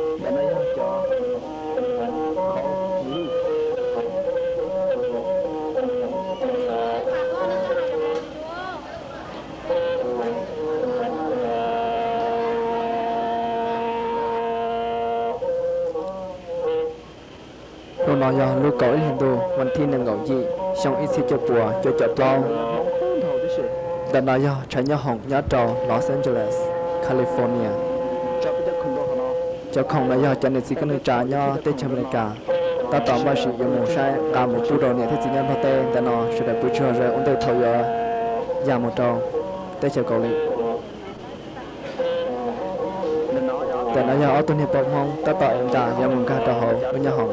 Ntawm no yog cov qhov lwj. Hnub no yog lub kaum ib hlis ntuj, vas thib nees nkaum yim, xyoo ib txhiab cuaj puas cuaj caum plaub. Ntawm no yog tshav nyob hoom nyob rau Los Angeles, California. Cov khoom no yog cov niam txiv kwv tij neej tsa nyob teb chaws Amelikas. Tab tom npaj sim yuav mus saib nqa mus pub rau niam thiab txiv nyob Nplog teb. Ntawm no sawv daws pw tsis hauj lwm ua ntej thaum yuav ya mus rau teb chaws Kaus Lim. Ntawm no yog ob tug niag poj Hmoob tab tom ev nqa yuav mus nkag rau hauv lub nyob hoom.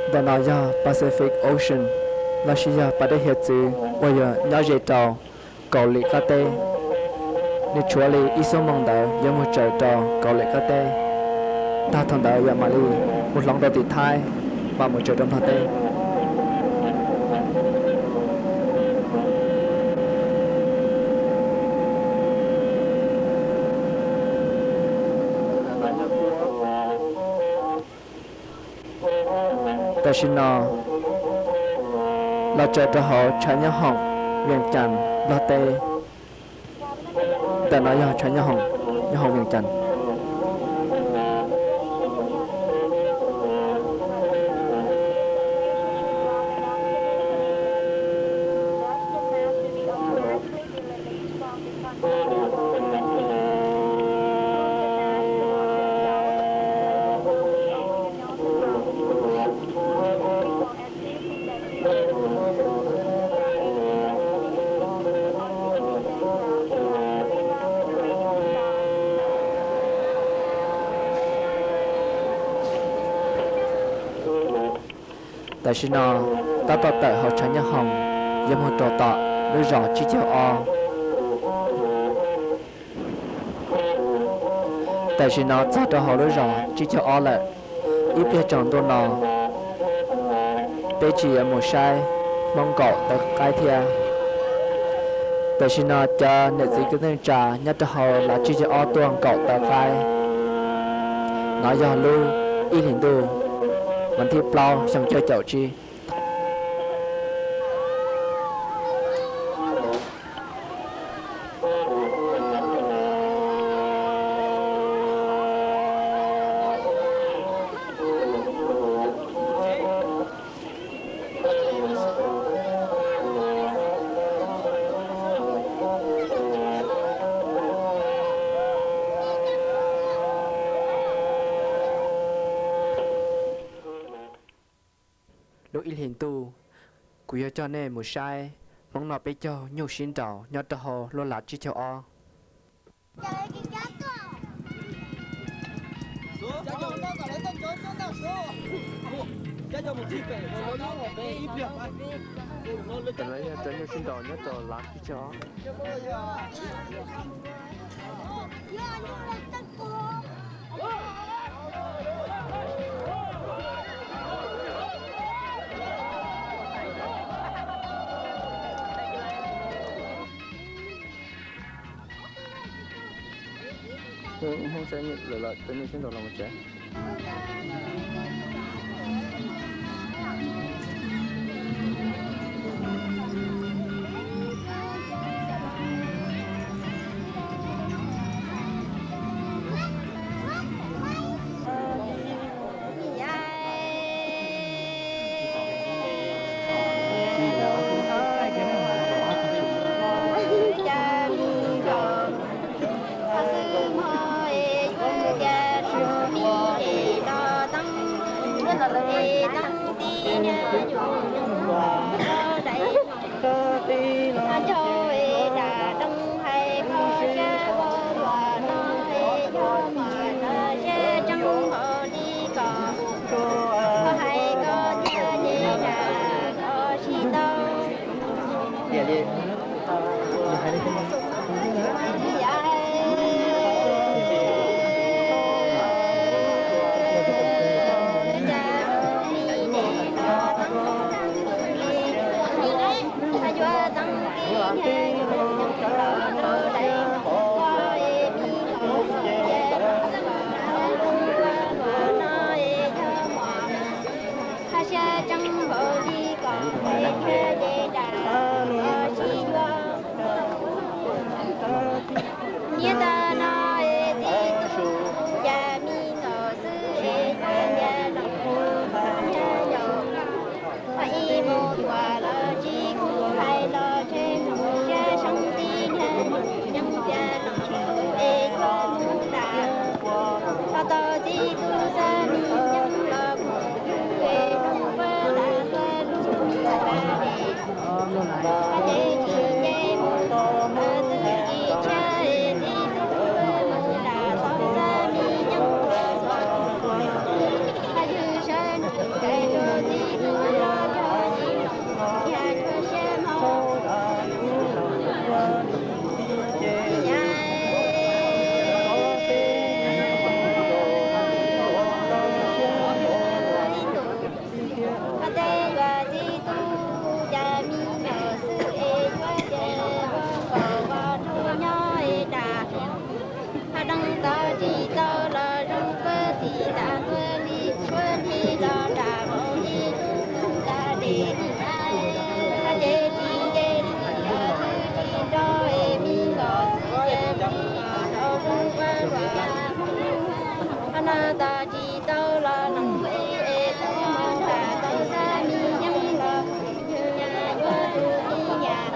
Ntawm no yog Pacific Ocean, los sis yog pas dej hiav txwv uas yog nyob ze rau Kaus Lim qab teb. Nws tshuav li ib xuab moos ntawd yuav mus tsaws rau Kaus Lim qab teb. Tag thaum ntawd yog mam li mus hloov rau tim Thaib, mam mus tsaws rau Nplog teb. Tam sim no los tsaws rau hauv tshav nyob hoom Vias Cas, Nplog teb. Ntawm no yog tshav nyob hoom, nyob hoom Vias Cas. Tam sim no tab tom tawm hauv tshav nyob hoom yuav mus rau tom lub zos tsib caug ob. Tam sim no txog rau hauv lub zos tsib caug ob lawm. Ib pliag tsaus ntuj no peb tsis yuav mus saib Hmoob nkaum tawv qaib thiab. Tam sim no cov niam txiv kwv tij neej tsa nyob rau hauv lawv tsib caug ob tuaj nkaum tawv qaib. No yog lub ib hlis ntuj, vas thib plaub xyoo cuaj caum tsib. Lub ib hlis ntuj, kuv yuav coj nej mus saib Hmoob noj peb caug nyuj sib nraus nyob rau hauv lub lav tsib caug ob. Tam no yog cov nyuj sib nraus nyob rau lav tsib caug ob. Hmoob saib lawm lawm, cov nyuj sib nraus los mus tsev. Hab siab tseeb npaum li kom peb thiaj li dam los sib yuav. Niam tais no es txiv tub yam li no xwb es yog tias los mus yog yau, ho ib mus tuaj los tsis kuj hais los tseg mus siab seeb tib niag nyoog tias los mus es yuav mus dam. Ho tau txiv tub xab mi yeej los mus es hnub pab tas tuaj lub tas li. Ho ces tsis nce mus, ho twb tsis tshab es txiv tub mus dam tau xab mi yeej los mus. Ho yog sawv nrug kais rau txiv tub los yog ib yam tshuav siab hlo. Ho tej yam txiv tub yam li no xwb es yuav ces ua kom ua rau nyob es dam. Ho deev tau tsis tau los zoo puag txim tas tuaj li, puag li los dam npaum li lub tas li. Ho ces tsis nce li los twb tsis nrau es me nkauj xwb ces me nkauj rau zoo puag luaj. Ho no tos tsis tau los no es es tau mus dam tau xab mi yeej los yog yuav tus tib yam.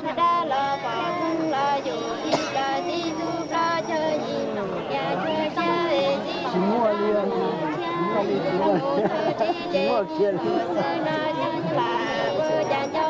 Ho dab los pom kheej los yus li los txiv tub plaub caug yim no yam tshuav siab es txiv tsis muaj li, tsis muaj li, tsis muaj li, tsis muaj kiag li. Xwb no yeej lam ua cas nco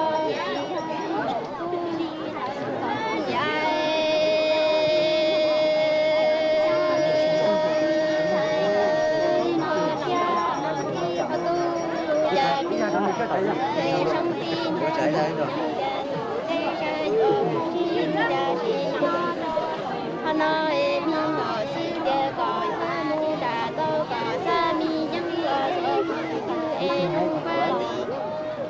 Ho no es me nkauj xwb tias kom yuav mus dam tau kom xab mi yeej los es hnub pab txim.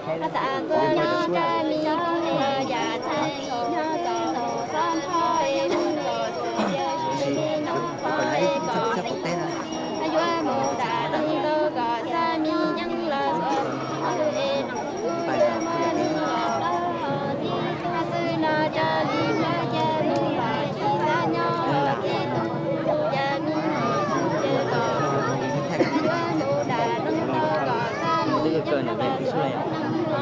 Ho tas tuaj nyob rau me kooj los yam txhais nyob txog mus xob nrho es me nkauj xwb tias tsis li no qhov es kom ho yuav mus dam tau kom xab mi yeej los es no es me nkauj xwb no raws li lub caij mus los tsis xav nyob txiv tub yam me nkauj xwb tias kom yuav mus dam tau kom xab mi yeej los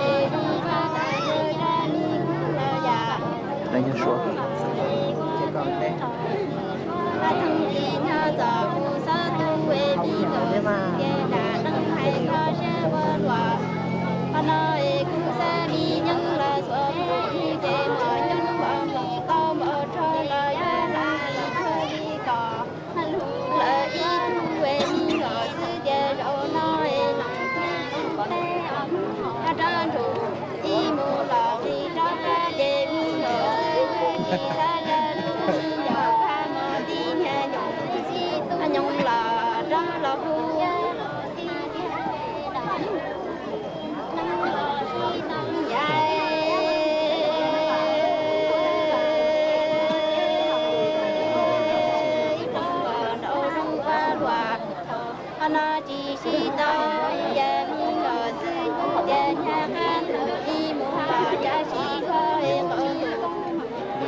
es hnub pab tas tuaj nyob rau me kooj los yam Hab txheej tsis nyob txog kuv xob tu es me nkauj xwb ces dam neeg hais kho siab ua luaj. Qhov no es kuv xab mi yeej los xuas kuv ces muaj coob npaum nqis tau npaum rog los yuav lam ib tug li kom lawv ib tug es me nkauj xwb ces zaum no es los tib tug teb os. Hab rov nrug ib mus los tsis rov qab ces me nkauj xwb ces tsis xav rau lub me nkauj qab mos tib niag nyoos, nyoos los rov los hu Qhov no tsis sib tau, yog me nkauj xwb yus tias nyab qab tus ib mus los tsa sib kho es qhov tus,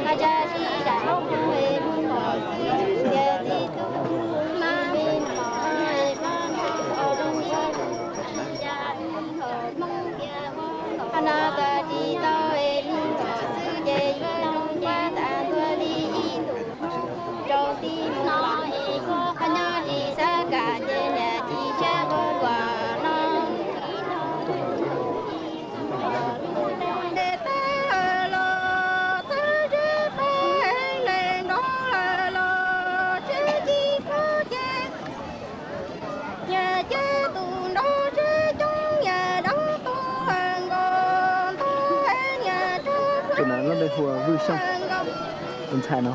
ho tsa sib zam hu es me nkauj xwb yus tias txiv tub, me nkauj es pab nrog zoo. Qhov no txawm tsis tau es me nkauj xwb ces yuav zoo pab tas tuaj li ib ntus rau tib mus los, qhov nyob tsis xav kam ces niam tsis tshab ua luaj no. Tes teb lawm los txawj tsis pab, es nees nrov lawm los tsis tsis pab ces, niam ces tus nrog tsis coob, niam deev tuag nkaus. Tus no lub npe hu ua Vwj Xyooj, tus ntxhais no.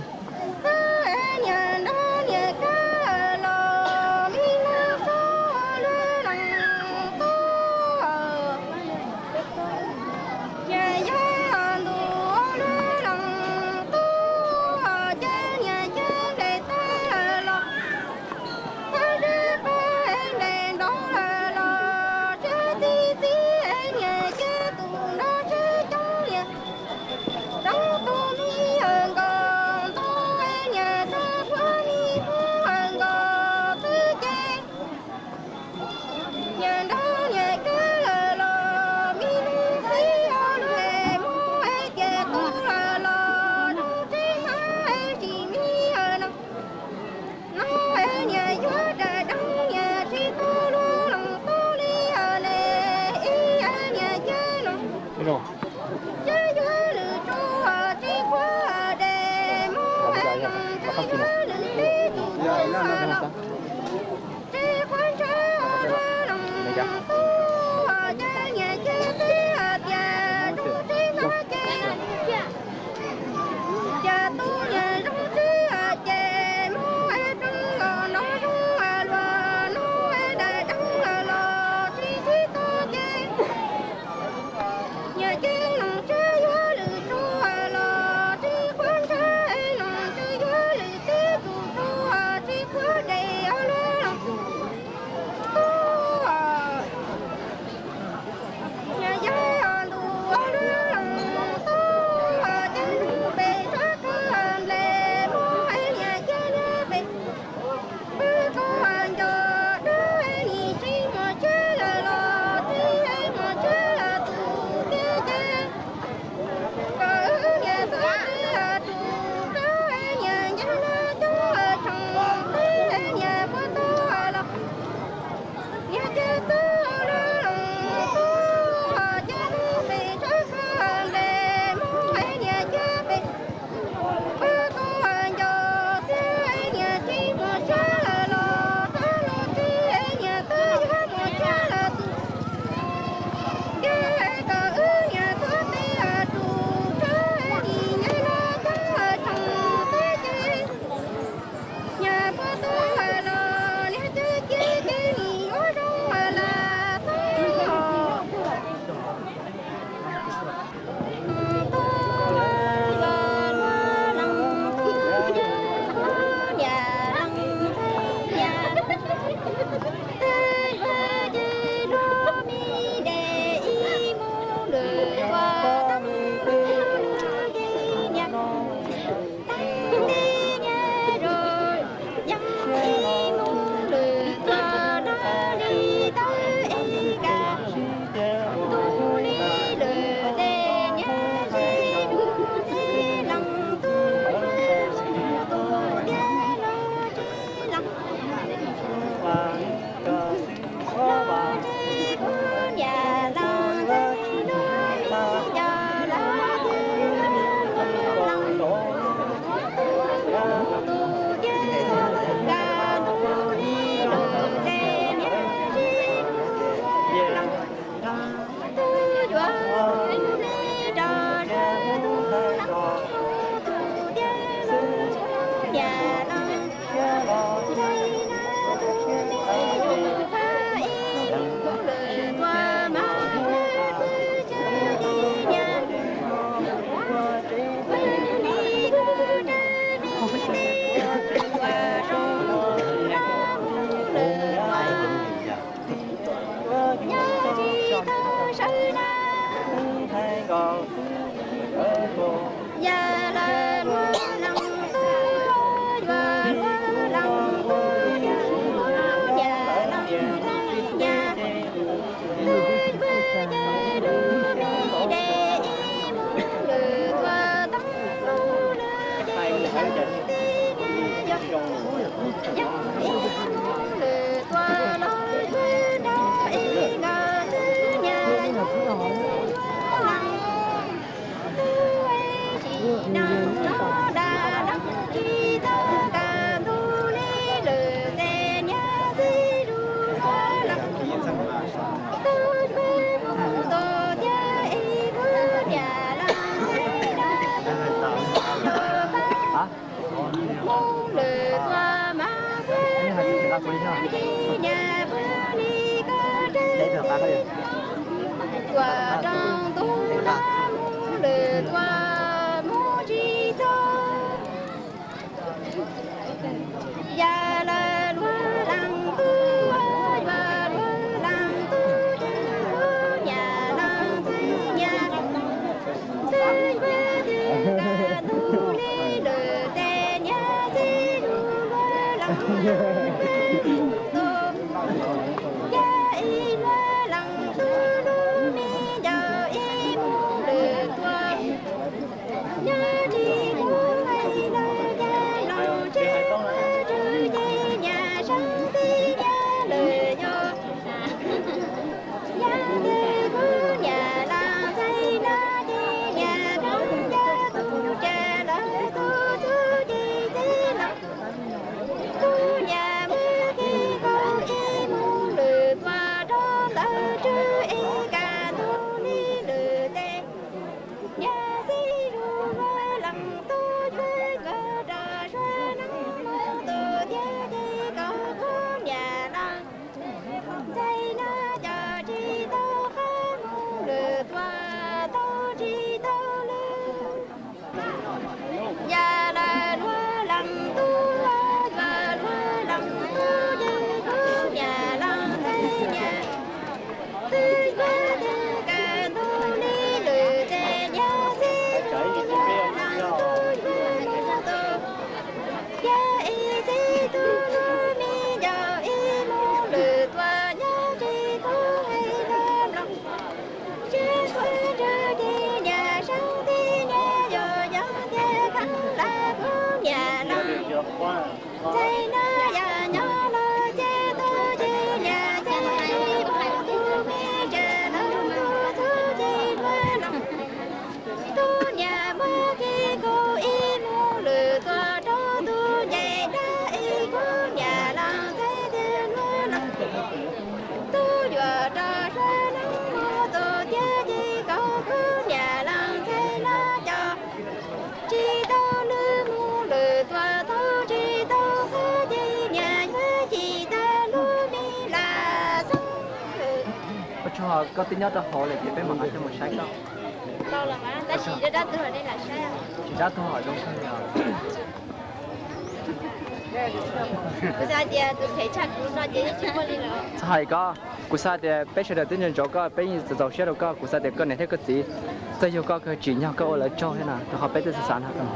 Tuaj rau ntuj no mus lwm tuaj mus tsis tau. Yam lawv luag leej tub, yam luag leej tub, yam leej txiv nyab, twb yog twb nqa ntuj li lwm tes nyab txiv luag leej tub. Yog ib luag leej tub lub me ncaus ib mus lwm tuaj. Nyob tsis kuv hais lawv cas los tsev, tswv ces nyab sab tib nyab lawm yog. Yog tias kuv niam leej txiv no ces nyab kub ncaws tus tsav lawv tus txuj ci txiv los. Kuv niam muab kev nkaus ib mus lwm tuaj rau ntawm tswv ib kas ntug li lwm tes. Nyab txiv luag leej tub, yuav koj rau suav neej mus tus thiab ces koj kuv niam leej txiv no coj tsis tau qab mus lwm tuaj tau tsis tau lwm. Yam lawv luag leej tub, yam luag leej tub ces kuv niam leej txiv nyab twb yog twb kas ntug li lwm tes nyab txiv luag leej tub yuav mus tus. Yog ib txiv tub lub me ncaus ib mus lwm tuaj nyob tsis kuv hais lawv los. Tsis kuv tswv ces nyab sab tib nyab yog yog tias kheev lawv kuv niam leej txiv no yam nyob los ces tub ces nyab txiv mus tus me tsev lawv tus txuj ci luag leej. Tub niam muab kev nkaus ib mus lwm tuaj rau tus nce dab ib kuv niam leej txiv twb luag leej. Tub yuav rau suav neej mus tus thiab ces koj kuv niam leej txiv no coj tsis tau lwm mus lwm tuaj tau tsis tau qab ces nyab yuav ci tag lub me lam xeeb. Ua tsaug, koj twb nyob rau hauv lawm ces peb mam li coj mus saib koj. Tsis dab tuag, zoo kawg li os. Txhob hais koj, kuv xav tias peb sawv daws twb nco ntsoov koj, peb yeej txaus siab rau koj, kuv xav tias koj niam thiab koj txiv txawj yug koj kawg, tsim nyog koj ua lawv tsaug thiab no, rau qhov peb twb xav xav no.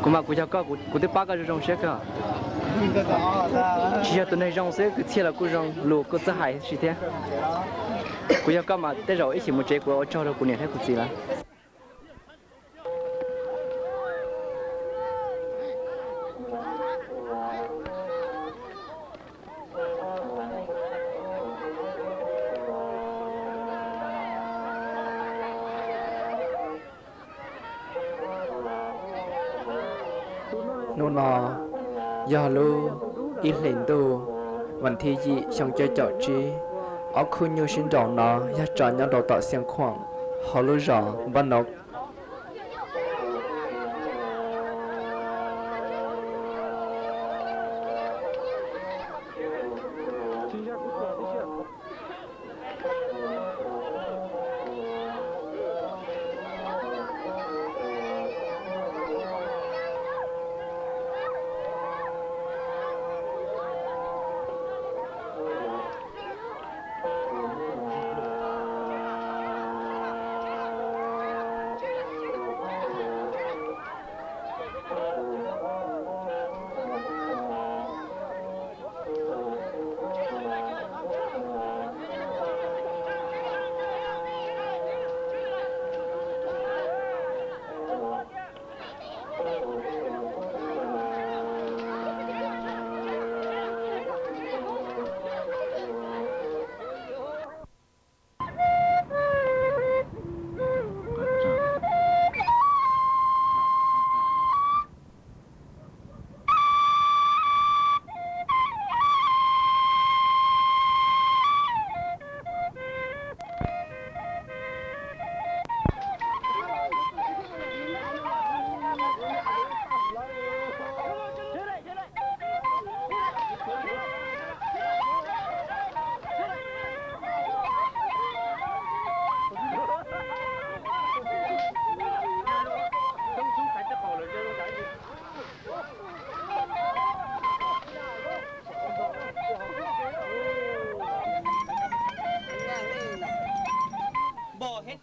Kuv mas kuv yog koj, kuv twb pab koj zoo zoo siab kawg. Tsis yog tus neeg zoo xwb, kwv txhiaj los kuj zoo, lus kuj txawj hais si thiab. Kuv yog koj mas tej zaum ib chim mus tsev kuv ua tsaug rau kuv niam thiab kuv txiv lawm. Hnub no yog lub ib hlis ntuj vas thib yim xyoo cuaj caum tsib, ob khub nyuj sib nraus no yog tso nyob rau tom Xiav Khuam hauv lub zos Npab Nau.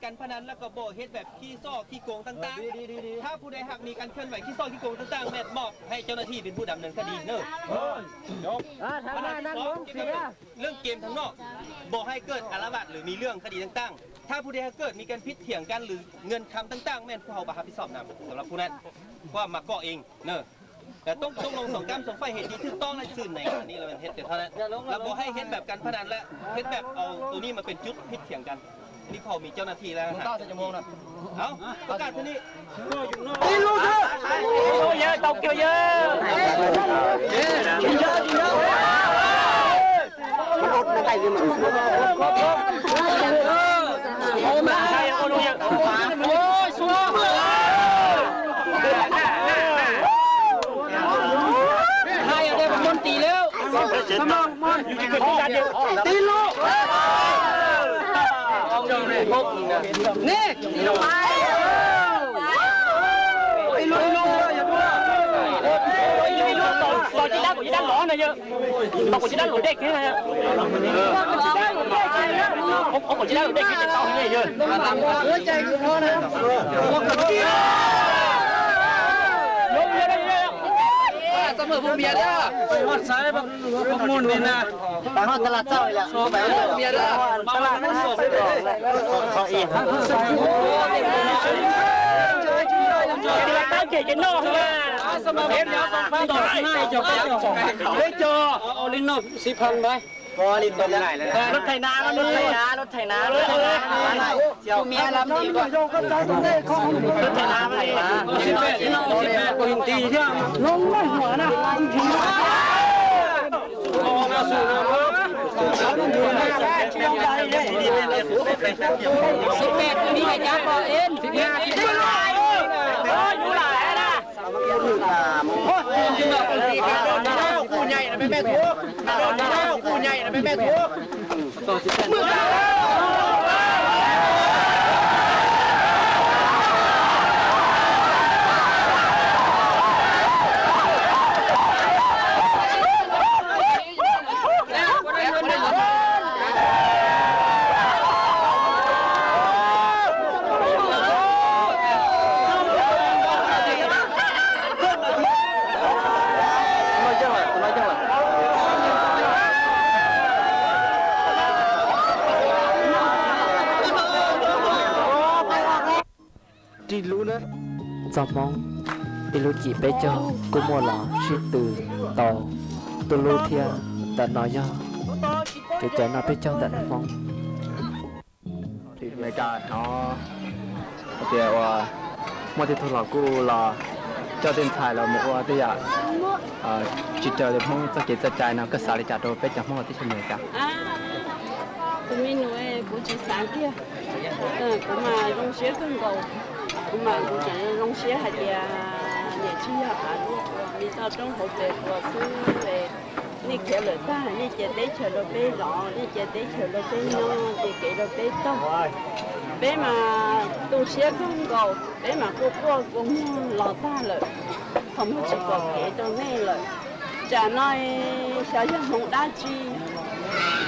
การพนันแล้วก็บ่ให้เฮ็ดแบบขี้ซ้อขี้โกงต่างๆ ถ้าผู้ใดหากมีการเคลื่อนไหวขี้ซ้อขี้โกงต่างๆ แม่นมอบให้เจ้าหน้าที่เป็นผู้ดำเนินคดีเนอะ เรื่องเกมทางนอก บ่ให้เกิดอาละวาดหรือมีเรื่องคดีต่างๆ ถ้าผู้ใดหากเกิดมีการผิดเถียงกันหรือเงินคำต่างๆ แม่นพวกเราบ่รับผิดชอบนำสำหรับผู้นั้น เพราะว่ามาก่อเองเนอะ แต่ต้องตกลงสองกล้ามสองฝ่ายเหตุที่ถูกต้องและซื่อในอันนี้เราเป็นเหตุเดียวเท่านั้น เราบอกให้เฮ็ดแบบการพนันและเฮ็ดแบบเอาตัวนี้มาเป็นจุดผิดเถียงกัน นี่พอมีเจ้าหน้าที่แล้วนะ เอ้า ประกาศเท่านี้ Ê, lub thơm. Ê, lub thơm. Ê, lub thơm. Hai anh em con tí lêu. Tí lô. Nè. Tos tsis dab, kuv tsis dab lov no yog. Tos kuv tsis dab lov dej kiag na. Tos kuv tsis dab lov dej kiag ces tau ne yog. Peb cog, ua li no xib phaj npab. Lub thais nas, lub thais nas, lub thais nas, lub thais nas. Txoj Hmoob, ib lub cim peb caug kuj muaj los sib tw tau tuj lub thiab. Ntawm no yog kev cai noj peb caug ntawm neeg Hmoob. Amelikas hnov hais tias uas muaj tej tug los kuj los coj tej ntxhais los mus ua tej yam tsis raws li Hmoob txoj kev txoj cai no, koj xav li cas rau peb cov Hmoob teb chaws Amelikas? Tus me nus, kuv tsis xav kiag. Kuv mas zoo siab kawg nkaus. Kuv mas kuv tseem zoo siab hais tias niam tsis yog qav duab, ua li toj roob hauv pes quas xwb. Nej khiav lawm tag, nej cia teb chaws rau peb zov, nej cia teb chaws rau peb nyob, cia kev rau peb taug. Peb mas tu siab kawg nkaus, peb mas quaj quaj kua muag los tag lawm, thaum muaj tsis pom kev rau nej lawm. Tsam no xyov yog hmoov dab tsi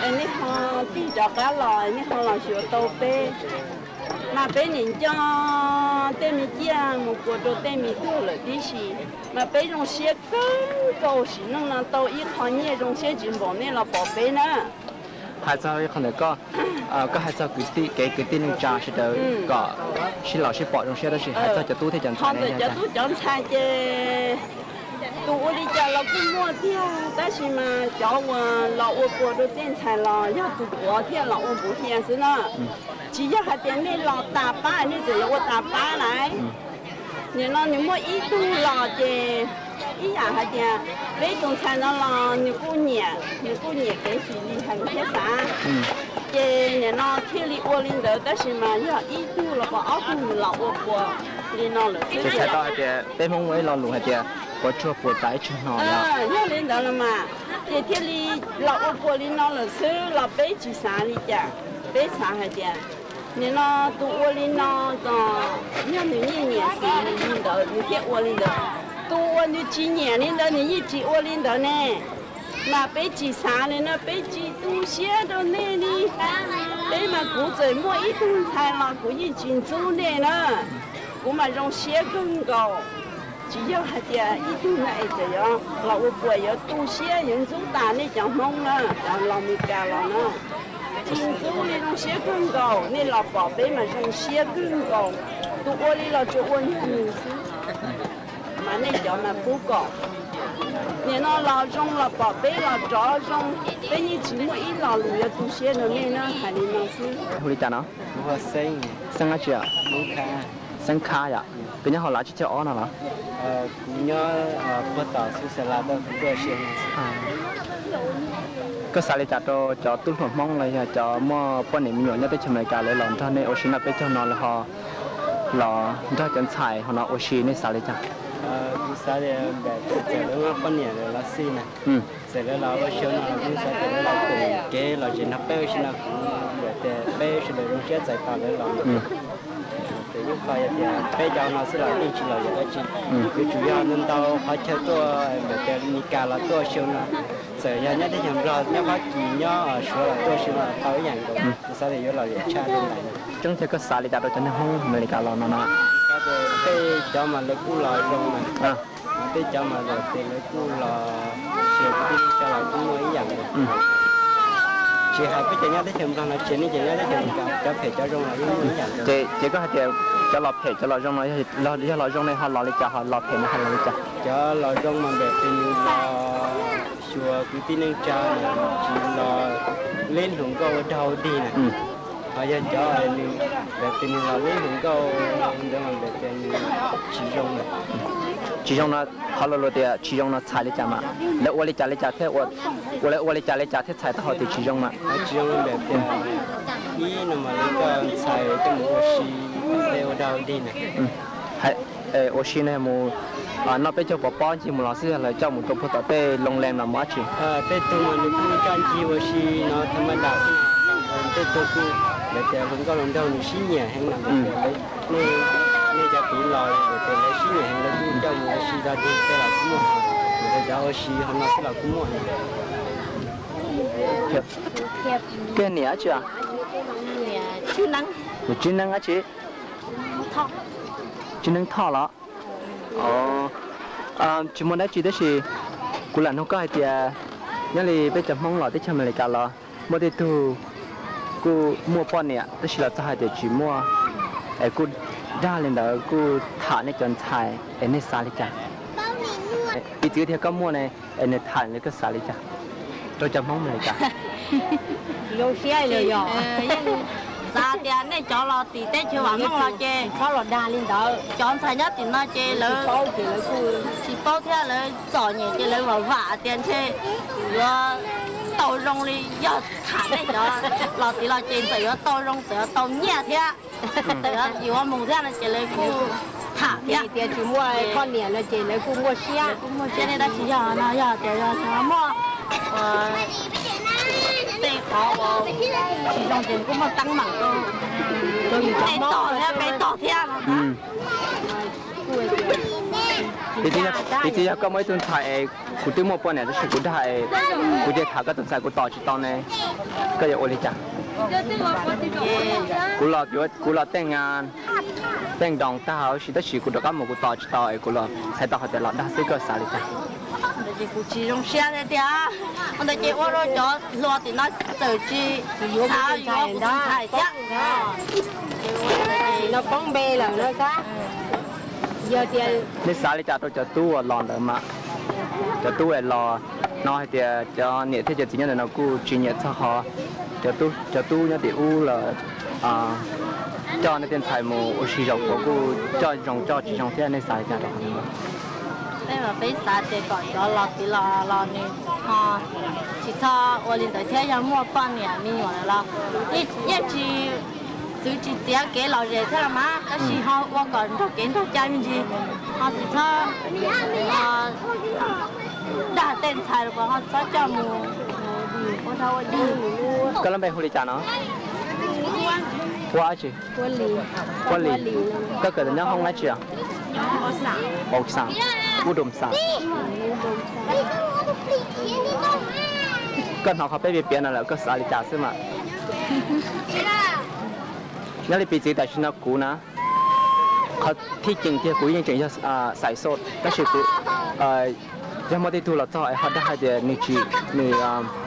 es nej ho tig rov qab los, nej ho los xyuas tau peb. Mas peb nim nco tej me ciaj mus puas rau tej me tuag lawm tib si, mas peb zoo siab kawg nkaus sim neej no tau ib qho nyiaj zoo siab tsis npaum nej los pom peb na. Hais txog ib qho ntawm koj, koj hais txog kwv tij, kev kwv tij neej tsa sawv daws kom sib los sib pom zoo siab, tab sis hais txog cov tub thiab cov ntxhais, cov tub cov ntxhais ces tus ua li cas los kuj muaj tiag, tab sis mas cov uas los ua puas rau tej ntxhais los yog tus puav thiaj los ua npuv hia xwb na. Tsis yog hais tias nej los tas pab nej txawm yuav ua tas pab lawm. Nim no nws muaj ib tug los ces ib yam hais tias peb tus ntxhais no los nws kuj nyiam, nws kuj nyiam kev xis li heev thiab xav, ces nim no thiaj li ua li ntawd, tab sis mas yog ib tug los pom ob tug nws los ua puas li no lawm xwb. Txhais tau hais tias peb Hmoob muaj ib lo lus hais tias puas tsuag puas tas ib tsuag no. Yog li ntawd los mas ces thiaj li los ua puas li no lawm xwb los peb tsis xav li cas. Peb xav hais tias nim no tus ua li no, yog nws nyiaj nyiam xis li ntawd nws thiaj ua li ntawd. Tus uas nws tsis nyiam li ntawd nws yeej tsis ua li ntawd ne. Mas peb tsis xav li no, peb tsis tu siab rau nej li. Peb mas kuv txawm muaj ib tug ntxhais los kuv yeej tsis ntxub nej na. Kuv mas zoo siab kawg nkaus. Tsis yog hais tias ib tug na es txawm yuav los ua puas yuav tu siab yuav ntxub tas nej cov Hmoob na, cov los Meskas los na. Tsis ntxub li, zoo siab kawg nkaus, nej los pom peb mas zoo siab kawg nkaus. Tus ua li los tsuas ua niag nws xwb. Mas nej cov mas pub kom nim no los zoo los pom peb los rov zoo, peb yeej tsis muaj ib lo lus yuav tu siab rau nej na, hais li no xwb. Hu li cas no? Xeeb dab tsi? Xeeb Khab yom. Koj nyob hauv lav tsib caug ob no los? Kuv nyob puag tom xub xa la tau kuv tuaj sia. Koj xav li cas rau cov tub hluas Hmoob los yog cov muaj poj niam me nyuam nyob teb chaws Amelikas lawv los nrog nej ua si noj peb caug no lawv ho los nrog cov ntxhais hauv no ua si, nej xav li cas? Kuv xav tias txawm lawv muaj poj niam lawm los xij na, txawm lawv los ua si no los kuv xav tias lawv los koom kev los zem nrog peb ua si no, kuv tias peb sawv daws zoo siab txais tos lawv los. Ces ib qho yog tias peb cov no xwb los yeej tsis los yam dab tsi, yuav tsum yog ntau ntau qhov chaw tuaj, tias Meskas los tuaj ua si no, txawm yog nyob teb chaws Nplog, nyob Fab Kis, nyob Suav los tuaj ua si no tau ib yam nkaus. Kuv xav tias yuav los liam tshaj li ntawd. Tseeb tiag koj xav li cas rau cov niag Hmoob Amelikas los no na? Tej cov mas lawv kuj los zoo mas, tej cov mas lawv kuj los, ces kuv tij neej tsa los kuj muaj ib yam nkaus. Tsis hais peb cov nyob teb chaws Nplog no, tsis hais nej cov nyob teb chaws Amelikas, cov phem cov zoo los yeej muaj ib yam nkaus. Ces koj hais tias cov los phem cov los zoo no, yog los zoo ne ho los li cas, ho los phem no ho los li cas? Cov los zoo mas npam tis nws los xyuas kwv tij neej tsa, tsis los leb hluas nkauj ua dog ua dig na. Ho yog cov nws npam tis nws los leb hluas nkauj ntawd mas npam tis nws tsis zoo na. Tsis zoo no, qhov luag luag tias tsis zoo no txhais li cas mas lawv ua li cas li cas thiaj, ua lawv ua li cas li cas thiaj txhais tau hais tias tsis zoo mas? Tsis zoo npam tis ib no mas lawv coj ntxhais coj mus ua si, tej ua dog ua dig na. Ua si no mus noj peb caug pov pob ncig mus los xwb, yog lawv coj mus rau puag tom tej loo lees los mus dab tsi? Tej tug mas nws kuj coj ncig ua si no tha ma das xwb, tej tug kuj npam tis hluas nkauj hluas nraug nws sib nyiam heev na, nej cov kwv los npam tis lawv sib nyiam heev lawv kuj coj mus ua si dog dig tej los kuj muaj, npam tis cov ua si hauv no xwb los kuj muaj. Koj niam dab tsi? Niam Tswb Neeb dab tsi? Tswb Neeb Thoj los? Tsis muaj dab tsi tab sis kuv lam nug koj hais tias nyob li peb cov Hmoob los teb chaws Amelikas los muaj tej tug kuj muaj poj niam tab sis los txog hais tias tsis muaj, es kuj dag li ntawd kuj tham nej cov ntxhais es nej xav li cas? Piv txwv tias koj muaj ne, es nws tham li koj xav li cas rau cov Hmoob Amelikas? Zoo siab li yog yeej xav tias nej cov los tim teb chaws vam meej los ces txhob los dag li ntawd. Cov ntxhais nyob tim no ces lawv tsis paub thiab, lawv txom nyem ces lawv vam vam tias ntshe yuav tau zoo li yog tham nej cov los tim los ces txawm yuav tau zoo txawm yuav tau nyiaj thiab, txawm yuav mus thiab no ces lawv kuj tham thiab. Tias tsis muaj poj niam no ces lawv kuj muaj siab, kuj muaj siab thiab tab sis yog no yog tias yog muaj tej qhov uas tsis zoo ces kuj muaj teeb meem rau tej tog thiab peb tog thiab no. Piv txwv yog koj muaj ib tug ntxhais es kuv twb muaj poj niam tab sis kuv dag es kuv cia tham koj tus ntxhais kuv tos tsis tau ne, koj yuav ua li cas? Kuv los, kuv los tej ngas tej nroos tag huv si tab sis kuv rov qab mus kuv tos tsis tau es kuv los txhais tau hais tias los dag xwb, koj xav li cas? Kuv tsis zoo siab tiag tiag. Ua ntawd ces ua rau cov hluas tim no txawm tsis xav yuav kuv tus ntxhais thiab. No poob npe lawm no xab. Nej xav li cas rau cov tub uas los ntawd mas? Cov tub uas los no hais tias cov niam thiab cov txiv nyob ntawm no kuj tsis nyiam txog qhov cov tub nyob tim ub los coj nej tej ntxhais mus ua si zaum puav kuj coj zoo coj tsis zoo thiab, nej xav li cas rau qhov no? Peb mas peb xav tias kom cov los tid los los nws ho tsis txhob ua li ntawd thiab, yog muaj poj niam me nyuam lawm los yeej tsis txwv tsis txiav kev lom zem thiab los mas tab sis ho ua kom nrog kev nrog cai me ntsis, ho tsis txhob dag tej ntxhais los ho txhob coj mus ua dog ua dig. Koj lub npe hu li cas no? Huab dab tsi? Huab Lis. Koj kawm nyob hoob dab tsi os? Ub Doo Xam. Koj hnov qhov peb piav piav no lawm koj xav li cas xwb mas? Nyob li piv txwv tam sim no kuv na, qhov thib ceem tiag kuv yeej tseem yog xais xoj, tab sis kuv yog muaj tej tug los txog es ho dag hais tias nws tsis, nws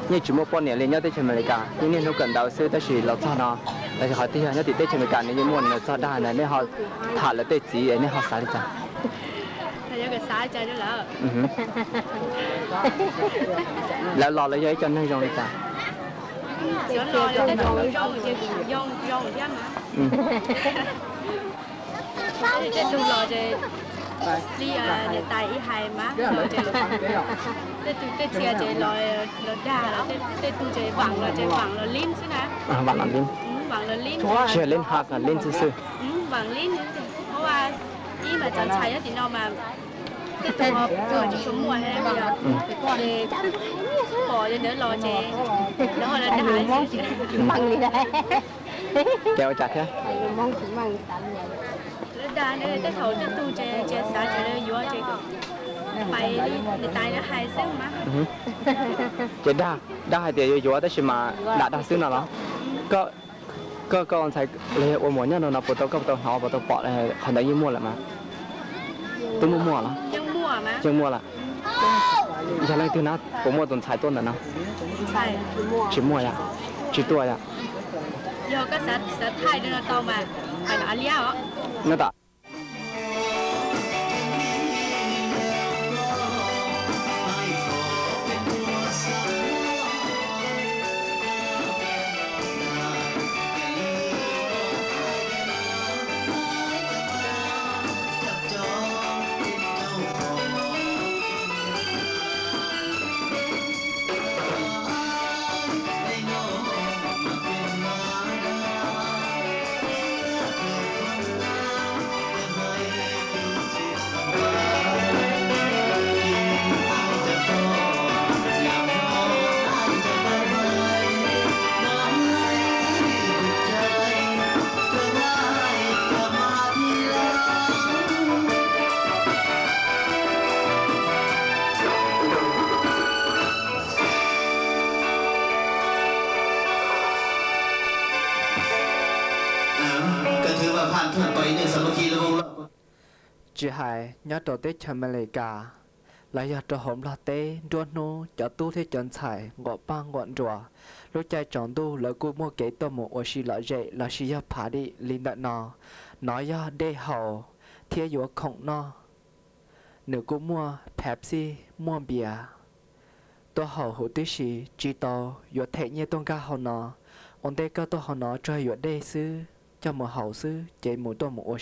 yeej tsis muaj poj niam li, nyob teb chaws Amelikas, yeej niaj hnub kawm ntawv xwb, tab sis los txog no, los sis qhov twg yog nyob tim teb chaws Amelikas nws yeej muaj, nws los txog dag na, nej ho tham lawv tej txiv es nej ho xav li cas? Lawv los lawv yog ib co neeg zoo li cas? Tej tug los ces li niam tais ib hais mas, tej tug tej txhia ces los dag, tej tug ces vaam los ces vaam los lib xwb na. Vaam los lib, tsis yog lib haj, vaam lib xwb xwb. Vaam lib, ua ib mas cov ntxhais nyob tim no mas tej tug ho tsis tshua muaj, ces pom li ntawd los ces lawv ho los dag. Ces ua cas thiab? Lawv dag, tej thaum tej tug ces xav ces lawv yuav ces pais li niam tais lawv hais xwb mas. Ces dag, dag hais tias yuav yuav tab sis mas lam dag xwb no los? Koj, koj ua ntxhais los yog ua muam nyob no no puas tau, koj puas tau hnov puas tau pom qhov ntawd yeej muaj lawm mas? Twb muaj muaj los? Yeej muaj lawm. Yog leej twg na puas muaj tus ntxhais tuaj ntawm no? Tsis muaj yom? Tsis tuaj yom? No tas. Tsis hais nyob rau teb chaws Amelikas los yog rau hauv Nplog teb, nruab hnub cov tub thiab cov ntxhais nquam paj nquam nruas, lub caij tsaus ntuj lawv kuj muaj kev tuaj mus ua si lom zem los sis yog phav dim li ntawm no. Nov yog dej haus thiab yuav khoom noj. Nws kuj muaj Pepsi, muaj npias tuaj haus huv tib si, tsis tau yuav them nyiaj tuaj nkag hauv no. Ua ntej koj tuaj hauv no tsuas yuav dej xwb, coj mus haus xwb ces mus tuaj mus ua